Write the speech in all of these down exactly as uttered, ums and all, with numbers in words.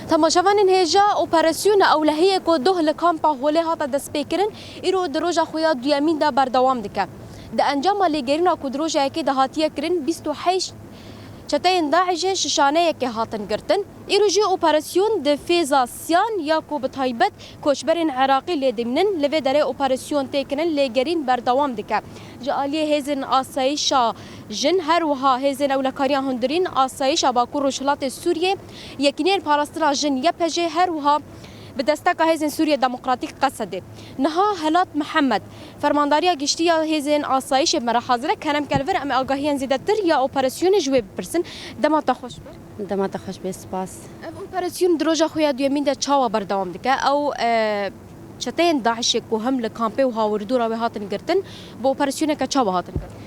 Temaşevanên hêja, operasyona ewlehiyê ku doh li kampa Holê hate destpêkirin, îro di roja xwe ya duyemîn de berdewam dike. Di encama lêgerîna ku di roja yekê de hatiye kirin, bîst û heşt çeteyên DAIŞ'ê şişaneyekê hatin girtin. Îro jî operasyon di fêza siyan ya ku bi taybet koçberên Iraqî lê dimînin, li vê derê operasyon tê kirin, lêgerîn berdewam dike. Ji aliyê hêzên asayîşa jin, her wiha hêzên ewlekariya hundirîn, asayîşa Bakur Rojhilatê Sûriyê, Yekîneyên Parastina Jin, Y P J, her wiha bi desteka Hêzên Sûriye Demokratîk, Qesedê. Niha Helat Mihemed, Fermandariya Giştî ya Hêzên Asayîşê, me re hazir e. Kerem ke li vir, em ê agahiyên zêdetir ya operasyonê ji wê bipirsin. Dema te xweş be. Dema te xweş be, spas. Ev operasyon di roja xwe ya duyemîn de çawa berdewam dike? Ew, e, çeteyên DAIŞ'ê ku hem li kampê û hawirdora wê hatin girtin, bi operasyoneke çawa hatin girtin?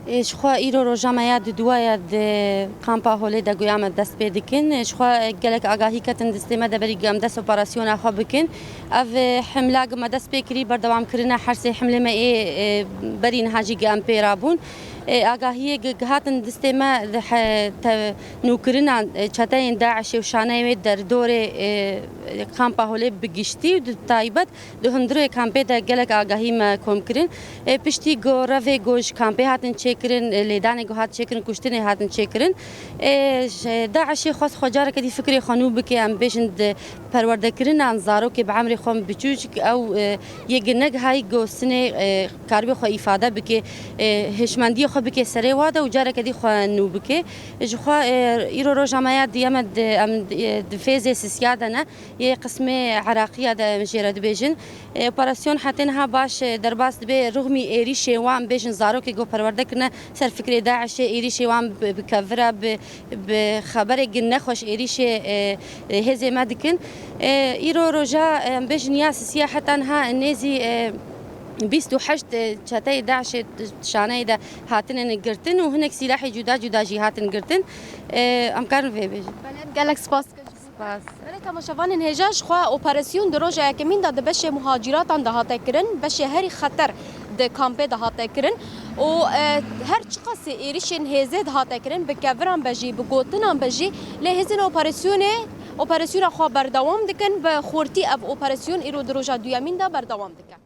Ê, ji xwe îro roja me ya dudua ye di kampa Holê de, goya me dest pê dikin. Ê, ji xwe gelek agahî ketin destê me de berî em dest operasyona xwe bikin. Ev, e, himla gi me dest pê kirî, berdewam kirine her sê himlê me ê, e, berî niha jî gi em pê rabûn. Ê, agahiyê gi, gihatin destê me di he-, te-, nûkirina, e, çeteyên DAIŞ'ê û şaneyê wê derdorê, e, kampa Holê bi giştî û di taybet di hundirê kampê de gelek agahî me kom kirin. E, piştî gorevê ku ji kampê hatin çêkirin, e, lêdanê ku hat çêkirin, kuştinê hatin çêkirin. E, ji DAIŞ'ê xwest xwe careke dî fikrê xwe nû bike, em bêjin di perwerdekirina zarokê bi emrê xwe biçûçik, ew, e, yê gi negihayî ku sinê, e, karibê xwe îfade bike, e, hişmendiyê xwe bike serê wa de û careke dî xwe nû bike. Ji xwe, e, îro roja me ya duyem e, di, em, e, di fêzê sisiya de ne. Yê qismê Iraqiya de em jê re dibêjin. E, operasyon hetê niha baş, e, derbas dibe, ruhmî êrîşê wan, bêjin zarokê ku perwerde kirine ser fikrê DAIŞ'ê, êrîşê wan bi, bi kevira, bi, bi xeberê gi nexweş êrîşê, e, e, hêzê me dikin. E, îro roja, e, em bêjin ya sisiya heta niha nêzî, e, bîst û heşt, e, çeteyê DAIŞ'ê şaneyê de hatine girtin û hinek sîlahê cuda cuda jî hatin girtin. E, em karin vê bêjin. Belê, gelek spas. Spas. Belê, temaşevanên hêja, ji xwe operasyon di roja yekemîn de di beşê muhaciratan de hate kirin, beşê herî xeter di kampê de hate kirin û, e, her çiqasê êrişên hêzê de hate kirin, bi keviran be jî, bi gotinan be jî, lê hêzên operasyonê, operasyona xwe berdewam dikin, bi xortî ev operasyon îro di roja duyemîn de berdewam dike.